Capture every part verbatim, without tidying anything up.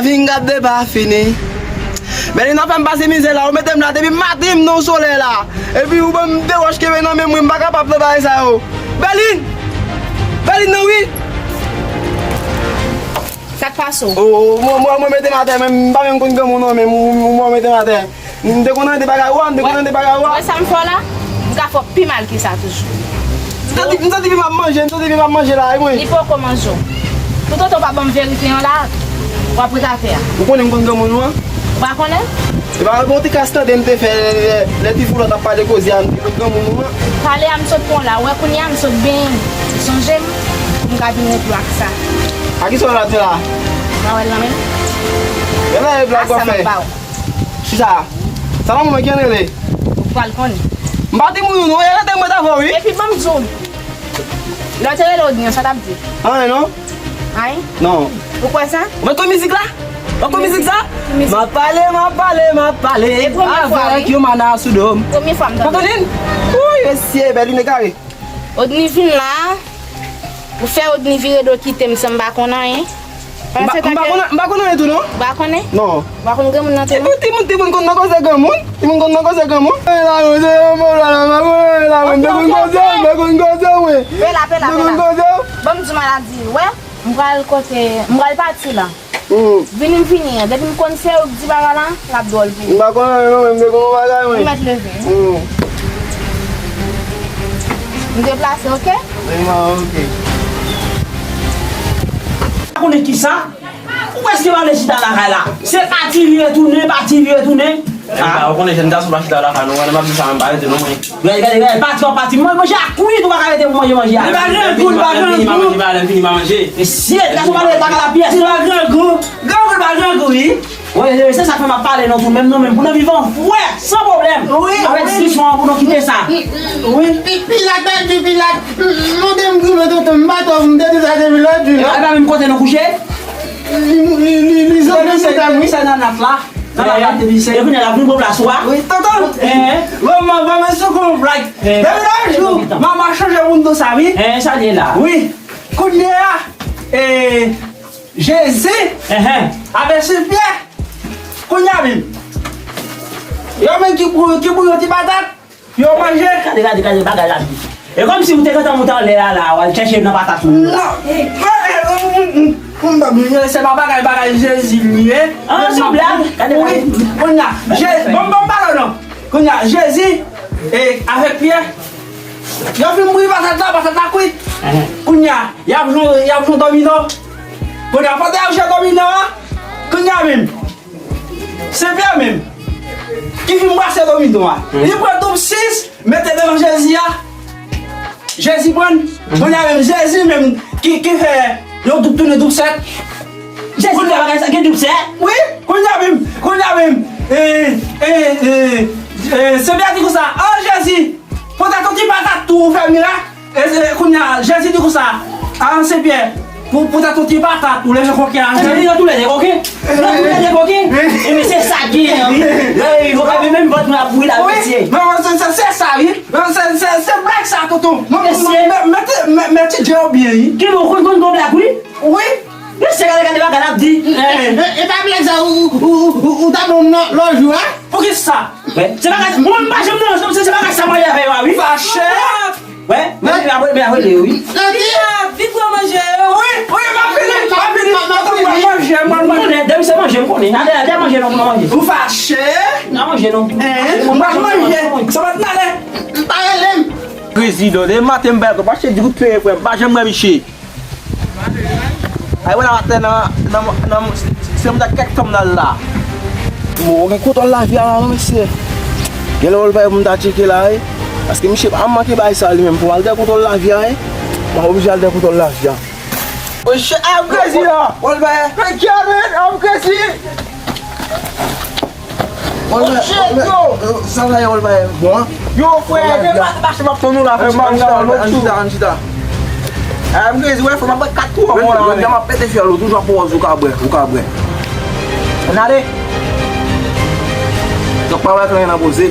Vin gade pa fini. Bèlin ap fè m pase mizè la, ou mete m la depi maten m nan solèy la. Epi ou ban m de wòch kenbe nan men m, wi, m pa kapab fè bagay sa yo. Bèlin! Bèlin nan wi! Sa k pase w? O, o, mwen, mwen, mwen mete m atè, men m pa menm konn granmoun non, men mwen, mwen mete m atè. M te konn rete bagay ou a, m te konn rete bagay ou a. Wè sa m fè w la? M ka fè w pi mal ke sa toujou. M santi, m santi fi m ap manje, m santi fi m ap manje la, e mwen. Li poko manje w. Toutotan w pa ban m verite an la, w ap ret atè a. Ou konnen m konn granmoun ou an? Ou pa konnen? E pa yon ti kas tande m te fè lè, lè, lè ti foulòt ap pale koze a, m te konn granmoun ou an. Pale a m sot pran la, ou wè kounye a m sot benyen. Sonje m, m ka vin ret dlo ak sa. A kisa w ap di la? Ou pa wè l nan men m? Gade blag w ap fè. Kisa? Sa nan moun ki anrele? Ou pral konnen. M pa timoun ou non, e rete mwen avè w wi. Epi ban m di w, lè w te rele Odni an, sa w t ap di? Anyen non. Anyen? Non. Ou kwè sa? Ou mèt kou mizik la? Ou kou mizik sa? M ap pale, m ap pale, m ap pale avèk yon mana sou do m. Premye fwa m tande. Ou tande l? Wouy, mesye, Bèlin e kare. Odni vin la. Ou fè Odni vire do kite m san m pa konn anyen. M pa, m pa konn, m pa konn anyen tou non. Ou pa konnen? Non. Ou pa konn granmoun nan tou non. Epi timoun, timoun konn nan koze granmoun. Timoun konn nan koze granmoun. Mwen la, mwen se yon mò la, la, mwen la, mwen te konn koze, mwen te konn koze, mwen. Pela, pela, pela. Ban m di w maladi, wè. M pral kote, m pral pati la. Hmm. Vini m fini an. Depi m konn se ou k di bagay la, l ap dwòl pou ou. M pa konn anyen non, men m te konn yon bagay, wi. Ou mèt leve. Hmm. M deplase, oke? Wi, ma, oke. Ou konnen kisa? Ou prèske pa vle chita lakay la. Se pati li retounen, pati li retounen. Ah. Ou konnen jèn gason pa chita lakay nou, wè, lè m ap di sa, m pa rete non, mwen. Gade, gade, gade, pati w ap pati. Mwen manje a kwit, ou pa ka rete pou manje manje a. Li pa grangou, li pa grangou. Lè m fini, m a manje, m a manje, m a manje. Mesye, gason pa rete lakay la pyès. Li pa grangou. Grangou, li pa grangou, wi. Wi, wi, se sa k fè m ap pale non tou, menm nou menm, pou nou viv an frè, san pwoblèm. Wi, avèk diskisyon an, pou nou kite sa. Wi, pi, Pilat, pi, Pilat. Mande m goumen tonton, m pa twò, m te di sa depi lòt jou. E pa menm kote nou kouche? Li, li, li, li zanmi nou, wi. Se nan nat la. Nan la kat depi se. E kounye a l ap vin pran plas ou a? Wi, tonton. Enhen. Bon, mwen, mwen, mwen, sou kou vlag. Depi lòt jou, mama chanje moun tou sa, wi. Enhen, sa l ye la. Wi. Kounye a, e, Jezi avèk Sen Pyè. Kounye a menm. Yo menm ki pou, ki pou yon ti patat. Yo manje. Gade, gade, gade bagay la. E kòmsi ou te gentan moute anlè a la, w al chèche nan patat ou. Non. E, e, e, m, m, m, m, m, se pa bagay, bagay Jezi li ye. Ah, se yon blag. Gade, wi. Kounye a, Je-, bon, bon, pale non. Kounye a, Jezi, e, avèk Pyè, yo fin bouyi patat la, patat la kwit. Kounye a, y ap jwe, y ap jwe domino. Kounye a, pandan y ap jwe domino a, kounye a menm, Sen Pyè menm, ki vin brase domino a. Li pran doub sis, mete devan Jezi a. Jezi pran l. Kounye a menm, Jezi menm, ki, ki fè yon doub tounen doub sèt. Jezi fè bagay sa, gen doub sèt? Wi, kounye a menm, kounye a menm. E, e, e, e, Sen Pyè di konsa, "O Jezi, poutèt yon ti patat tou ou fè mirak." E, e, kounye a, Jezi di konsa, "A, Sen Pyè, pou, poutèt yon ti patat ou leve koke a." Jezi nan toulède koke. Nan toulède koke. E men se sa k genyen, wi. Ey, ou ka menm vant mwen ap boule la, mesye. Non, se, se, se sa, wi. Non, se, se, se blag sa, tonton. Mesye. Mèt, mèt, mèt, mèt ti dje yo byen, wi. Ki nou konn, konn, konn blag, wi. Wi. Mesye, gade, gade bagay l ap di. E, e, e pa blag sa ou, ou, ou, ou, ou ta ban m nan lòt jou a? Poukisa? Wè. Se bagay, mwen, m pa janm nan, se, se bagay sa m ale avè yo a, wi. Fache. Wè, men, men, men, men, wi. Vin, vin pran manje. Wi, wi, m ap vini, m ap vini. M ap manje, m ap manje. M konnen, depi se manje, m konnen. Nade, nade manje non, pou nou manje. Ou fache? Nan manje non. Hein? M ap manje. Sa va t nale. M pa rele m. Prezidan, depi maten m bay ato, pa chèche di kout pye, frè m, pa janm wè misye. Ay, wè la atè nan, nan, nan, se m dat kèk fanm nan la. Bon, gen kontwòl lavi a la, non, mesye. Gen lè w l bay pou m ta tcheke la, wi. Paske misye pa manke bay sa li menm. Pou m al dèyè kontwòl lavi a, wi. M ap oblije al dèyè kontwòl lavi a. Oh shit, I'm crazy la. What the heck? Hey, Kevin, I'm crazy. Olbè, Olbè, yo. Sa va ye, Olbè? Bon. Yo, frè, de pa mache m ap tann ou la, frè. Ann chita, ann chita, ann chita. Eh, m crazy, wè, frè, m ap bwè kat kou an la. Lè m ap pete fyèl ou, toujou ap pran wòz ou ka bwè, ou ka bwè. Ann ale. Donk, pa wè anyen nan poze.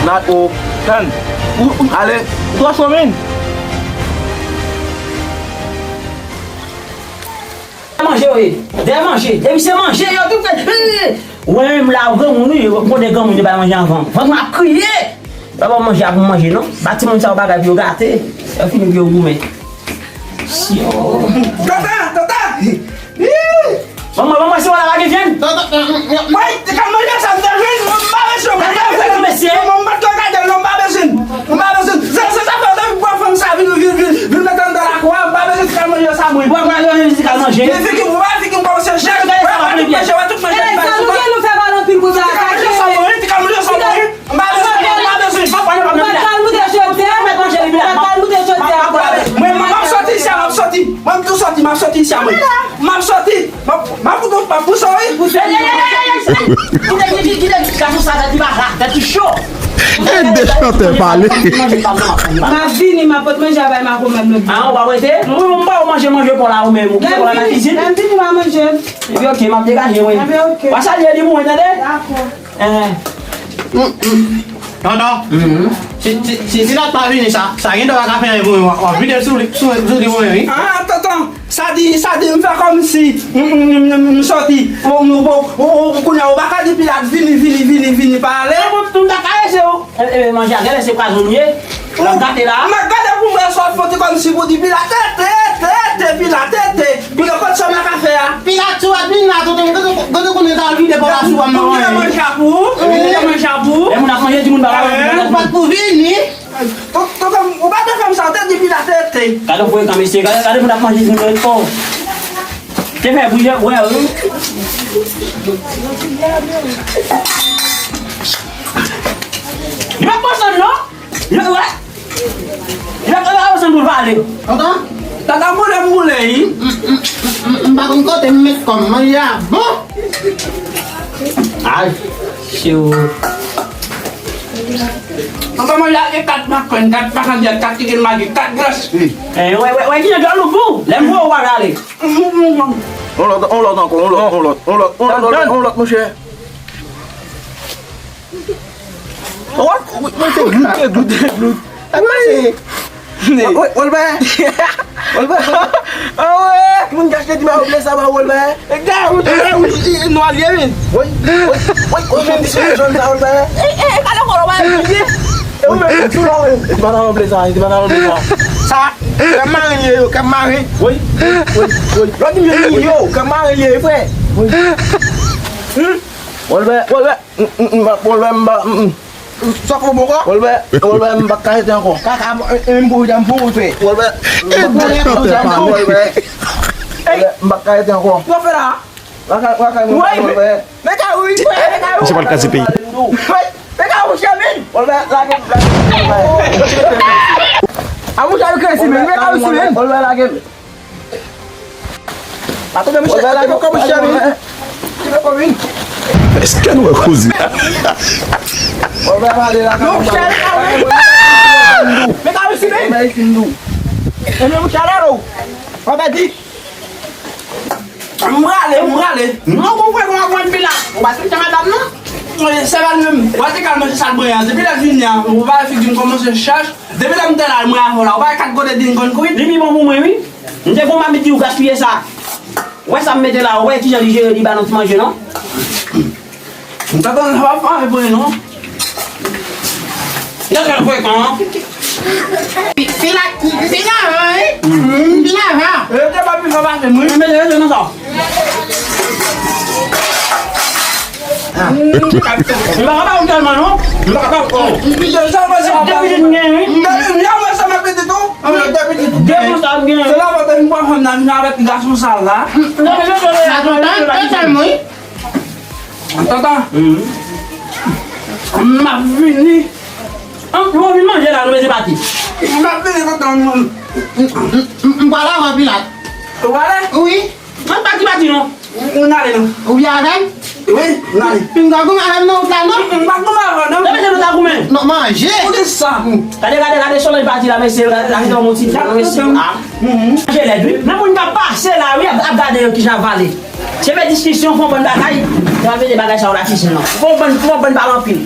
N a, o, tann. Ou, ou, ale. Ou twò cho, menn. Manje yo ye. Dèyè manje. Depi se manje, yo tout fè. Ou wè menm la, ou granmoun, wi, ou konnen granmoun yo bay manje anvan. Vant mwen ap kriye. Pa ban manje a pou manje, non. Ba timoun sa yo bagay pou yo gate. Yo fini pou yo goumen. Syon. Tata, tata! Ih! Manman, manman, se wè la pa gen vyann. Tata, mwen, te ka manje sa, m te jwenn, mwen, m pa bezwen, mwen, m pa bezwen. Mwen, mwen, m pa t ka gade l, non, m pa bezwen. Mwen pa bezwen. Se, se sa fè, depi bò fanm sa vin, vin, vin, vin mete anndan lakou a, m pa bezwen ti kal manje sa, mwen. Bò fanm sa vin ti kal manje. Gen figi m, ou pa figi m kòmanse chèch. Wè, wè, tout manje, wè, tout manje. Sa nou gen, nou fè mal anpil pou sa. Ti kal manje sa, mwen, ti kal manje sa, mwen. M pa bezwen, m pa bezwen. Ou pa t kal moute chodyè. Ou mèt manje li la. Ou pa t kal moute chodyè ankò. Mwen, mwen, m ap soti isi a, m ap soti. Mwen, m tou soti, m ap soti isi a, mwen. M ap soti. M ap, m ap, m ap pouse w, wi. Pouse w. Ey, ey, ey, ey, ey. Kite, kite, kite gason sa, tèt li pa la, tèt li cho. Ede chantè pale. M ap vini, m ap pot manje a bay makomèm lòt. Ah, ou pa prete? Mwen, m pa ou manje, manje pa w la, ou menm. Ou kite pa w la nan kizin? Lè m vini, m a manje. Epi, ok, m ap degaje, mwen. Epi, ok. W a salye li pou mwen, tande? Dakò. Eh. Tonton, si, si, si Pilat pa vini, sa, sa gen dwa ka fè anyen pou mwen. W ap vide sou li, sou, sou li pou mwen, wi. Ah, tonton, sa di, sa di, m fè kòmsi m, m, m, m, m soti. Ou, ou, ou, ou, ou, kounye a, ou pa ka di Pilat, vini, vini, vini, vini, pa ale. Ou, ou ta karese ou. E, e, manje a, gade se pwazon li ye. L ap gate la. M ap gade pou m wè si w ap fè ti kòmsi pou di Pilat, tete, tete, Pilat, tete. Pou yo konn sa m la ka fè a. Pilat sou admin la, tonton, gade, gade konnen sa vide pa w la sou wè m nan manje. Vide manje a pou ou. Vide manje a pou ou. Lè moun ap manje, di moun pa ka manje. Ou pa t pou vini. Tonton, ou pa te fè m sa, ou te di Pilat, tete. Gade frekan, mesye, gade, gade moun ap manje, di moun pa. Te fè bri, wè, wi. Li pa konsann, non. Yo, wè. Yo, yo, yo, sann pou l pale. Tonton? Tata boule m boule, wi. M, m, m, m, m pa konn kote m met kò m. Manje a bon. Ay, cho. Tonton, manje a gen kat makòn, kat pakandyèt, kat ki gen magi, kat gras. Eh, wè, wè, wè, ki jan djòl ou gou. Lè m voye w pa rale. On lòt, on lòt ankò, on lòt, on lòt, on lòt, on lòt, on lòt, on lòt, monchè. Wòl, wòl, wòl, te glout, te glout, te glout. Sa k pase? Wòl, wòl, wòl, wòl. Wòl. Awe! Moun ki achte ti mayo ble sa ba wòl, wòl. E gade, wòl, wòl, wòl, nou alye, men. Wòl, wòl, wòl, wòl, fè ti sou jòn sa, wòl, wòl. E, e, e, kale wòl, wòl. E ou menm, e ti pantalon ble sa, e ti pantalon ble sa. Sa, kè mare li ye, yo, kè mare. Wòl, wòl, wòl. Lòt di m yo, yo, kè mare li ye, frè. Wòl. Hmm? Wòl, wòl, wòl. M, m, m, Wòlbè, m pa, m, m. Sa fò poko? Wòlbè, Wòlbè, m pa ka rete ankò. Kaka, m, m pou, m pou, m pou fè. Wòlbè, m pa ka rete ankò, Wòlbè. Wòlbè, m pa ka rete ankò. Sa w fè la? Lakay, lakay mwen, Wòlbè. Mèt a wi, mèt a wi. Misye pral kraze peyi. Mèt a wi, chèmin. Wòlbè, lage m, lage m, Wòlbè. A mouche a wi kraze, men. Mèt a wi, chèmin. Wòlbè, lage m. Atande, monchè, atande, kòm chè vin. Èske nou wè koze? Non, chè, men ka resi, men. Men monchè, la, non. Papa di. M prale, m prale. Non, bon, frè, kòman pran pi la? Ou pa sou chan madanm, non? Se pa li menm. Ou pa te ka manje sa l bwen an. Depi lè vini an, ou pa figi m kòmanse chèch. Depi lè m te la, mwen avè w la, ou pa wè kat kote di n konn kouri? Li pi bon pou mwen, wi. M te gon mamit di ou gaspiye sa. Ou wè sa m mete la, ou wè kijan li jere li ba nou ti manje, non? M t ap tann sa w ap fè pou li, non? Yo, se frekan, non? Pi la, pi la, wi. Pi la, va. Yo te ba pi la pase, mwen. Mete rete nan sa. M pa ka ba ou tèlman, non. M pa ka ba ou. De pitit m gen, wi. De konsa m gen. Se la pote m pran fanm nan vin avèk gason sa la. Sa tonton, tonton, wi. Tonton. M ap vini. An, nou vin manje la, nou mete pati. M ap vini, tonton. M, m, m, m pral avè w, Pilat. Ou prale? Wi. Mwen pa ti pati non. Ou n ale non. Ou vle avè m? Wi, n ale. Pi m ka goumen avè m nan wout la non? M pa goumen avè w non. Lè mesye nou ta goumen. Non, manje. Ou di sa? Gade, gade, gade Solange pati la, mesye, la, la, la, mesye. Ah. Manje lèd, wi. Men moun k ap pase la, wi, ap, ap gade yo kijan ap vale. Se fè diskisyon, fè yon bann bagay. Yo ap mete bagay sa yo lakizin nan. Fè yon bann, fè yon bann pale anpil.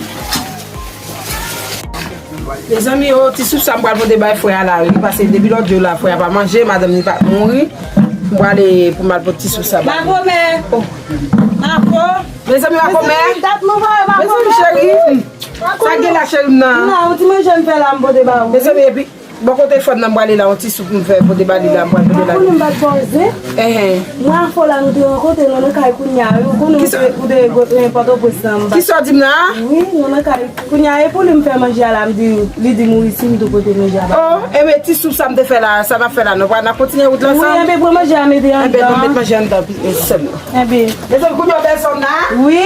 Mezanmi, o, ti soup sa m pral pote bay frè a la, wi, paske depi lòt jou la, frè a pa manje, madanm li pa mouri. M prale pou m al pot ti soup sa ba li. Makomè! Mako! Mezanmi, Makomè! Mezanmi, dat nou pa wè Makomè! Mezanmi, cheri! Sa gen la, cheri m nan? Nan, yon ti manje m fè la, m pote ba ou. Mezanmi, epi, bò kote fòn nan, m prale la, yon ti soup m fè, pote ba li la, m pral pote la. Makomè, m pa t poze. Enhen. Mwen a fò la, nou te rankontre, nou nan kay kounye a, wi, ou konnen ou te, ou te gen Pòtoprens nan, m pa. Kisa w di m nan? Wi, nou nan kay. Kounye a, e pou li m fè manje a la, m di, li di m wi, si m tou pote manje a ba. Oh, enben, ti soup sa m te fè la, sa n ap fè la, nou pral, n ap kontinye wout la ansanm? Wi, enben, pran manje a, mete anndan. Enben, nou met manje anndan, pi, e, sèlman. Enben. Mezanmi, kounye a, bèl sòm la? Wi.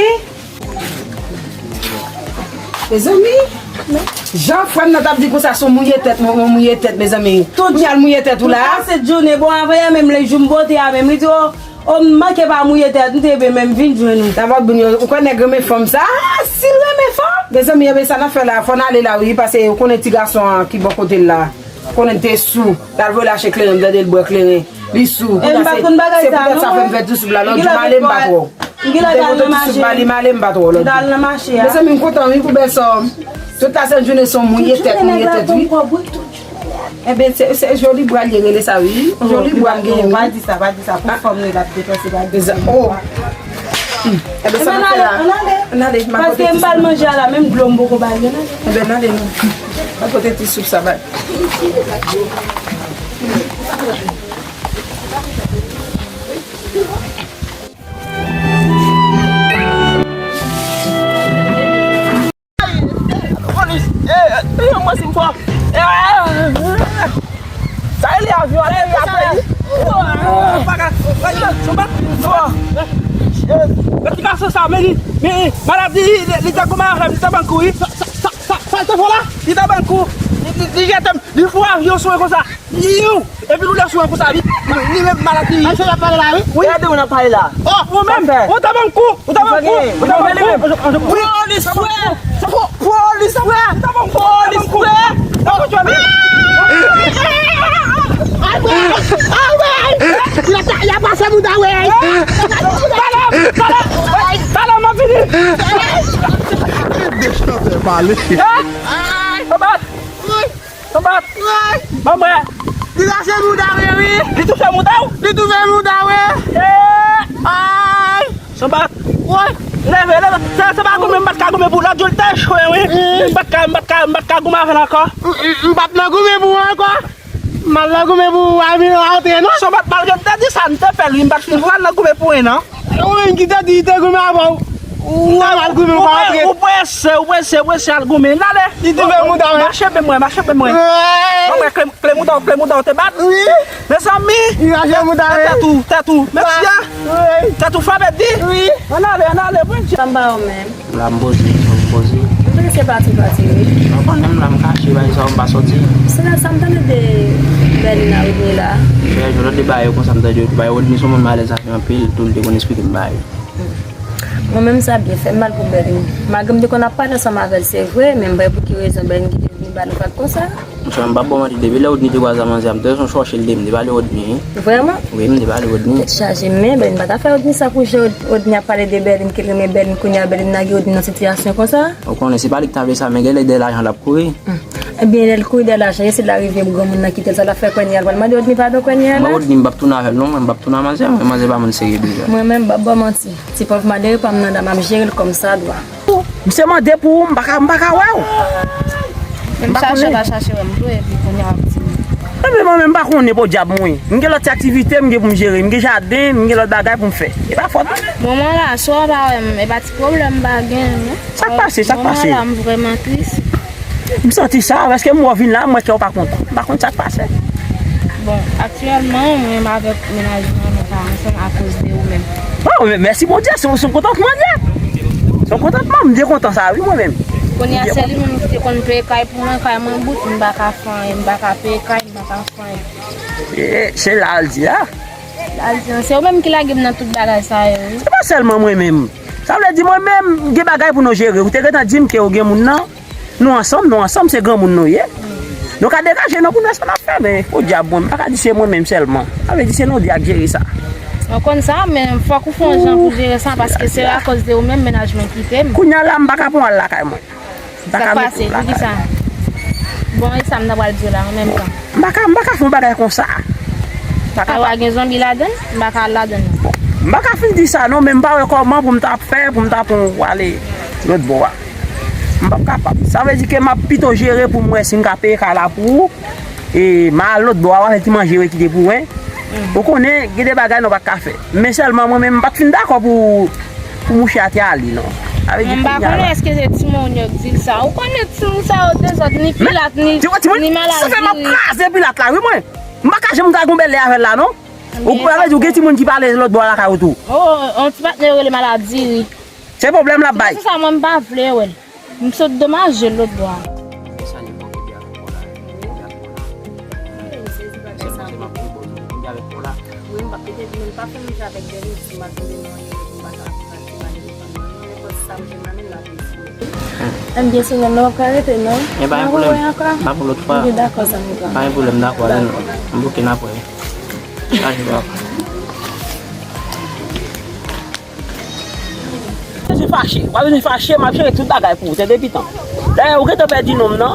Mezanmi, jan frè m nan t ap di konsa, se yon mouye tèt, yon mouye tèt, mezanmi. Tout jan l mouye tèt ou la. Tout pase jounen, bon, avan yè menm, lè jou m pote a menm, li di, oh, oh, m manke pa mouye tèt, m te vle menm vin jwenn ou. Dabò, Bini, ou kwè nèg renmen fanm sa? Ah, si l renmen fanm! Mezanmi, enben sa n ap fè la, fò n ale la, wi, paske ou konnen ti gason an ki bò kote l la. Ou konnen l te sou, l al voye l achte kleren, m tande l bwè kleren. Li sou, kounye a se, se poutèt sa fè m fè ti soup la, lòt jou m ale m pa twò. M gen lè al nan mache. M te pote ti soup ba li, m ale m pa twò lòt jou. M t al nan mache a. Mezanmi, m kontan wi pou bèl sòm. Tout la sent jounen se yon mouye tèt, mouye tèt wi. Enben, se, se joli bwa l ye rele sa wi. Joli bwa m genyen wi. Pa di sa, pa di sa. Pou fanm nou l ap depanse, pa di sa. Oh. Hmm. Enben, sa n ap fè la? Ann ale. Ann ale, m a pote ti soup. Paske m ba l manje a la, menm dlo m poko ba li, ann ale. Enben, ann ale non. M a pote ti soup sa ba l. Polis! Eh, eh, mwen si m fò. Eh, sa e li avyon, ale, li apre li. Bagay, bagay, sou bat, fò. Eh, ti gason sa, men li, men maladi, li, li te goumen avè m, li te ban kou, wi. Sa, sa, sa, sa l te fò la? Li te ban kou, li, li, li jete m, li fou avyon sou mwen konsa. Yow! Epi nou lè sou an konsa, li, li menm maladi. Ay, se la pale la, wi. Wi. Gade, ou nan pale la. Oh, ou menm, ou ta ban m kou, ou ta ban m kou, ou ta ban m kou. Polis, frè. Polis, frè. Ou ta ban m kou, ou ta ban m kou. Polis, frè. Ay, wè. Ay, wè. Y a, y a pase mouda, wè. Talè, talè, talè, m ap vini. Dechante pale. Ay. Sanbat. Sanbat! Ban m wè! Li rache mouda w, wi! Li toufe mouda w? Li toufe mouda w, wi! Eh! Ay! Sanbat! Woy! Leve, leve! Se, se pa goumen, m pa t ka goumen pou lòt jou, l te echwe, wi! M pa t ka, m pa t ka, m pa t ka goumen avè l ankò! M, m, m p ap nan goumen pou ou ankò! M al nan goumen pou ou, a, mi rantre, non? Sanbat, malgre m te di sa, m te pè l, wi, m pa t fin pral nan goumen pou ou, non! Ou menm ki te di li te goumen avè w. Ou al goumen, ou pa rantre. Ou prese, ou prese, ou prese al goumen. N ale. Li toufe mouda w. Mache ben mwen, mache ben mwen. Ban mwen kle, kle mouda w, kle mouda w te bat. Wi. Mezanmi. Li rache mouda w. Tèt ou, tèt ou. Mesye. Wi. Tèt ou frape di. Wi. Ann ale, ann ale, Bondye. Sa m ba w menm. M la m poze, m poze. M panse pati pati wi. Ou konnen m la m kache, bay sa w m pa soti. Se la sa m tande de Berlin a Rodney la. Fè jodi bay yo konsa m tande yo bay Rodney se yon moun malèz avè anpil, tou l te konn esplike m bay. Mwen menm sa byen fè m mal pou Berlin. Malgre m te konn ap pale ansanm avè l se vre, men m pa wè pou ki rezon Berlin kite Rodney ba nou vag konsa. Monchè, m p ap ba w manti, depi lè Rodney te kwaze a manzè a, m te sou chòche l de, m te pale Rodney, wi. Vrèman? Wi, m te pale Rodney. Tèt chaje, men Berlin pa ta fè Rodney sa pou jan Rodney ap pale de Berlin, ke l renmen Berlin, kounye a Berlin lage Rodney nan sitiyasyon konsa. Ou konnen, se pa li ki ta vle sa, men genlè dèyè lajan l ap kouri. Hmm. Ebyen, lè l kouri dèyè lajan, e si l arive pou granmoun nan kite l, sa l ap fè kounye a, l pral mande Rodney padon kounye a la? Mwen, Rodney, m p ap tounen avè l non, mwen, m p ap tounen a manzè, mwen, manzè pa moun serye deja. Mwen menm, m p ap ba w manti. Ti pòv malere pa m nan, dam ap jere l kòm sa dwa. Misye mande pou ou, m pa ka, m pa ka wè w. Menm chache w ta chache wè m tou, epi kounye a w ap di m. Mwen menm, mwen menm, m pa konnen podyab mwen. M gen lòt ti aktivite m gen pou m jere, m gen jaden, m gen lòt bagay pou m fè. E pa fòt mwen. Moman la, si w pa wè m, e pa ti pwoblèm m pa gen, non. Sa k pase, sa k pase? Moman la, m vrèman tris. M santi sa, paske m wè w vin la, m wè kè w pa kontan. M pa konn sa k pase. Bon, aktyèlman, mwen menm avèk mennaj mwen, nou pa ansanm akoz de ou menm. Oh, men mèsi Bondye, se, se yon kontantman l ye. Se yon kontantman, m byen kontan sa, wi, mwen menm. Kounye a, se li menm ki te konn peye kay pou mwen, kay mwen bout, m pa ka fè anyen, m pa ka peye kay, m pa ka fè anyen. E, se la l di la. La l di, se ou menm ki lage m nan tout bagay sa yo, wi. Se pa sèlman mwen menm. Sa vle di mwen menm, gen bagay pou nou jere. Ou te gentan di m ke ou gen moun nan. Nou ansanm, nou ansanm, se granmoun nou ye. Nou ka degaje nou pou nou wè sa n ap fè, men podyab mwen, m pa ka di se mwen menm sèlman. Sa vle di se nou de ak jere sa. Mwen konn sa, men fòk ou fè yon jan pou jere sa, paske se akoz de ou menm mennaj mwen kite m. Kounye a la, m pa ka pran w al lakay mwen. M pa ka mete w lakay mwen. Sa k pase? Poukisa? Bon, e sa m ta pral di w la, an menm tan. M pa ka, m pa ka fè yon bagay konsa. Sa ka pa gen zonbi ladan l, m pa ka al ladan l non. M pa ka fin di sa non, men m pa wè kòman pou m ta fè, pou m ta pran w ale lòt bò a. M p ap kapab. Sa vle di ke m ap pito jere pou m wè si m ka peye kay la pou ou. E m al lòt bò a, w ap fè ti manje yo kite pou mwen. Ou konnen, gen de bagay nou pa ka fè. Men sèlman mwen menm, m pa t fin dakò pou, pou mouche a te ale non. Sa vle di kounye a la. M pa konnen èske se timoun yo k di l sa. Ou konnen timoun sa yo dezòd, ni pilat, ni, ni maladi. Sa fè m ap kraze pilat la, wi mwen. M pa ka janm ta gon bèlè avè l la non. Ou, sa vle di ou gen timoun ki pale lòt bò a lakay ou tou. Oh, yon ti patnè yo rele maladi, wi. Se pwoblèm l ap bay. Se sa mwen m pa vle wè l. M sot domaje l lòt bò a. Sa li pran kote avèk Paula. Kote avèk Paula. Wi, m pa, kote, men pa fè m viv avèk dènye ti m ap tande non, yo, m pa ka. Ebyen, se nan men la. Ebyen, se nan men w ap ka rete, non? E pa gen pwoblèm. Pa pou lòt fwa. Ebyen, dakò, zanmi pa m. Pa gen pwoblèm, dakò. M bouke n ap wè. Chaje, dakò. Bezwen fache. W ap bezwen fache, m ap jere tout bagay pou ou, tande pitan. Dayè, ou gentan pèdi non m nan.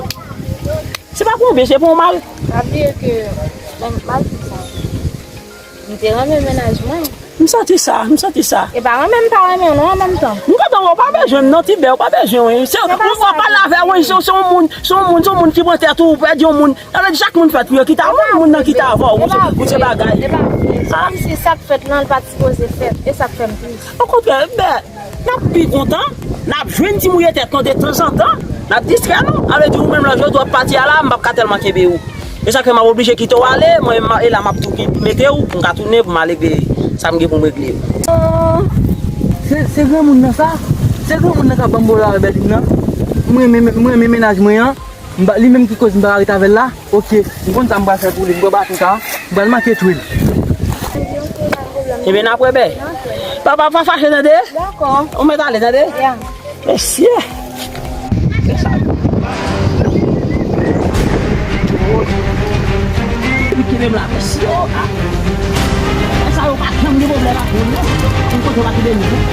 Se pa pou yon byen, se pou yon mal. Pa bliye ke, men, mal pou sa. M te renmen mennaj mwen. M santi sa, m santi sa. E pa renmen m pa renmen w non an menm tan. M kontan wè w pa bezwen m non, Tibè, w pa bezwen w. Se, ou pa pale avè w, se, se yon moun, se yon moun, se yon moun ki pran tèt ou, ou pèdi yon moun. Sa vle di chak moun fèt pou yo kite avè w, moun nan kite avè w, pou se bagay. E pa vre. Se kòmsi sa k fèt lan, l pa t sipoze fèt. E sa k fè m tris. Okontrè, bè, n ap pi kontan, n ap jwenn ti mouye tèt nou detanzantan, n ap distrè nou. Sa vle di ou menm lè jodi w ap pati a la, m p ap ka tèlman kenbe ou. E sa k fè m ap oblije kite w ale, mwen menm e la m ap tou ki mete w pou m ka tounen pou m al regle sa m gen pou m regle. Oh, se, se granmoun nan sa? Se granmoun nan k ap ban m bòlò avè Bèlin nan? Mwen, mwen, mwen, mwen, mennaj mwen an, m pa, li menm ki koz m pa ka ret avè l la? Ok, m konn sa m pral fè pou li, m pran baton sa, m pral make twe l. Ebyen, n ap wè, bè. Papa, pa fache, tande? Dakò. Ou mèt ale, tande? Ya. Mesye. Se sa. Epi kenbe m la, mesye, oh, ah. Sa yo pa janm gen pwoblèm ak moun, non. Yon kote yo pa kite moun, non.